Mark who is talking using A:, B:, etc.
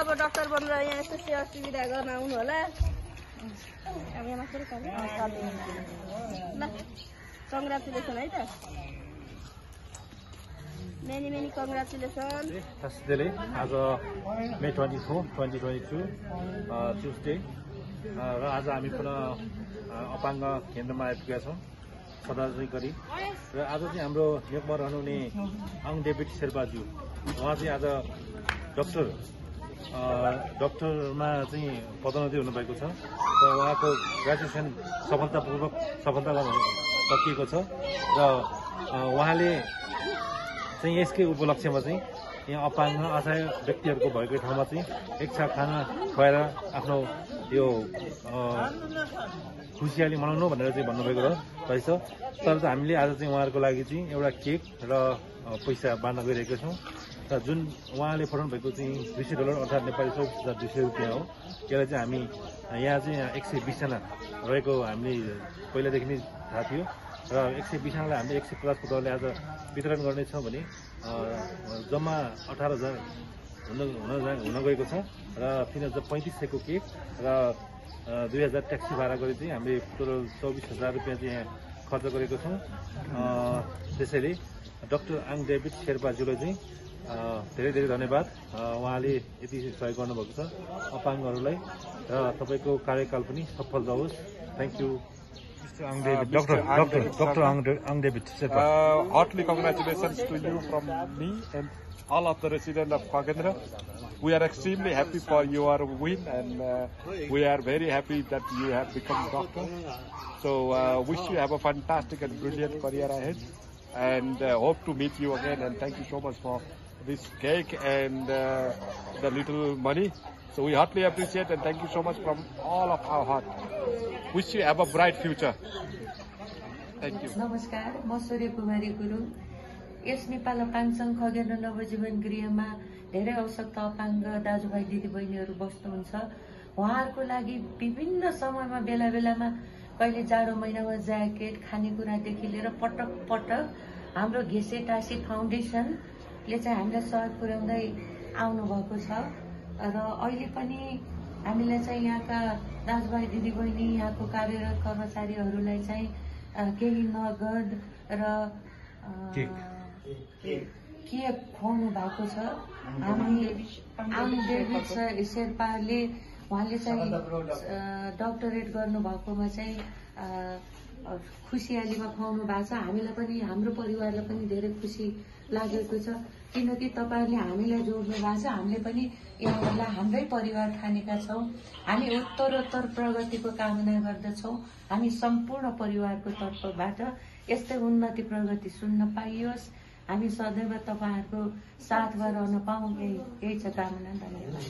A: अब डाक्टर बनेर यहाँ यस्तो सेवा सुविधा गर्न आउनु होला। ल कङ्ग्रेचुलेसन है त। Many congratulation.
B: Firstly, आज May 24, 2022 Tuesday र आज हामी पुनः अपाङ्ग केन्द्रमा आइपुगेका छौँ सदाजै गरी र आज चाहिँ हाम्रो नियोगमा रहनुहुने आङ डेभिड शेर्पाज्यू उहाँ चाहिँ आज डक्टरमा चाहिँ पदोन्नति हुनुभएको छ र उहाँको ग्रेजुएसन सफलतापूर्वक सकिएको छ र उहाँले चाहिँ यसकै उपलक्ष्यमा चाहिँ यहाँ अपाङ्ग असहाय व्यक्तिहरूको भएको ठाउँमा चाहिँ एक छाक खाना खुवाएर आफ्नो यो खुसियाली मनाउनु भनेर चाहिँ भन्नुभएको रहेछ। तर हामीले आज चाहिँ उहाँहरूको लागि चाहिँ एउटा केक र पैसा बाँड्न गइरहेका छौँ र जुन उहाँले पठाउनु भएको चाहिँ $200 अर्थात् नेपाली 24,200 रुपियाँ हो। यसलाई चाहिँ हामी यहाँ चाहिँ 120 जना रहेको हामीले पहिलादेखि नै थाहा थियो र 120 जनालाई हामीले 150 दरले आज वितरण गर्नेछौँ भने जम्मा 18,000 हुन गएको छ र 3500 को केक र 2000 ट्याक्सी भाडा गरी चाहिँ हामीले टोटल 24,000 रुपियाँ चाहिँ यहाँ खर्च गरेको छौँ। त्यसैले डाक्टर आङ डेभिड शेर्पाज्यूलाई चाहिँ धेरै धेरै धन्यवाद। उहाँले यति सहयोग गर्नुभएको छ अपाङ्गहरूलाई र तपाईँको कार्यकाल पनि सफल जाओस्। Thank you. Dr. Ang David Sherpa.
C: Heartily congratulations to you from me and all of the residents of Kagendra. We are extremely happy for your win, and we are very happy that you have become doctor. So wish you have a fantastic and brilliant career ahead, and hope to meet you again. And thank you so much for this cake and the little money. So we heartily appreciate and thank you so much from all of our heart. Wish you have a bright future. Thank you.
D: नमस्कार, म सूर्य कुमारी गुरुङ। यस नेपाल अपाङ्ग सङ्घ खगेन्द्र नवजीवन गृहमा धेरै आवश्यकता अपाङ्ग दाजुभाइ दिदीबहिनीहरू बस्नुहुन्छ। उहाँहरूको लागि विभिन्न समयमा बेला बेलामा कहिले जाडो महिनामा ज्याकेट खानेकुरादेखि लिएर पटक पटक हाम्रो घेसेटासी फाउन्डेसनले चाहिँ हामीलाई सहयोग पुर्याउँदै आउनु भएको छ र अहिले पनि हामीलाई चाहिँ यहाँका दाजुभाइ दिदीबहिनी यहाँको कार्यरत कर्मचारीहरूलाई चाहिँ केही नगद र केक खुवाउनु भएको छ। हामी आङ डेभिड शेर्पाले उहाँले चाहिँ डक्टरेट गर्नुभएकोमा चाहिँ खुसियालीमा खुवाउनु भएको छ। हामीलाई पनि हाम्रो परिवारलाई पनि धेरै खुसी लागेको छ किनकि तपाईँहरूले हामीलाई जोड्नु भएको छ। हामीले पनि यहाँहरूलाई हाम्रै परिवार ठानेका छौँ। हामी उत्तरोत्तर प्रगतिको कामना गर्दछौँ। हामी सम्पूर्ण परिवारको तर्फबाट यस्तै उन्नति प्रगति सुन्न पाइयोस्। हामी सदैव तपाईँहरूको साथमा रहन पाऊँ, यही छ कामना। धन्यवाद।